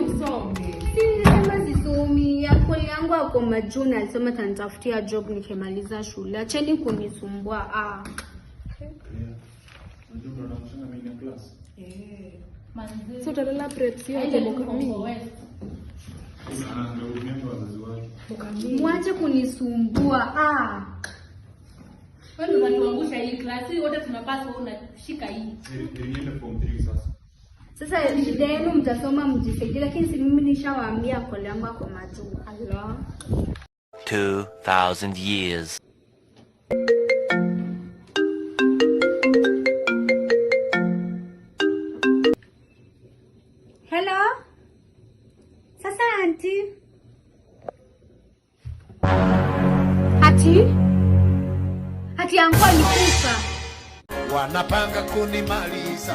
Usome. Si nilisema sisomi. Uncle yangu ako majuu na alisema atanitafutia job nikimaliza shule. Acheni kunisumbua. Ah. Unajua ndo anakushanga main ya class. Eh. Manze. So utalala preps yote Aende tu Mokami. Kongo West. Anahurumianga wazazi wake. Mokami. Mwache kunisumbua. Ah. Wewe ndio unatuangusha hii class. Hii wote tunapaswa wewe unashika hii. Heri niende form 3 sasa. Sasa shida yenu mtasoma mjisaidie, lakini si mimi nishawaambia uncle yangu ako majuu. Allah. 2,000 years Hello. Sasa auntie. Ati? Ati uncle alikufa. Wanapanga kunimaliza.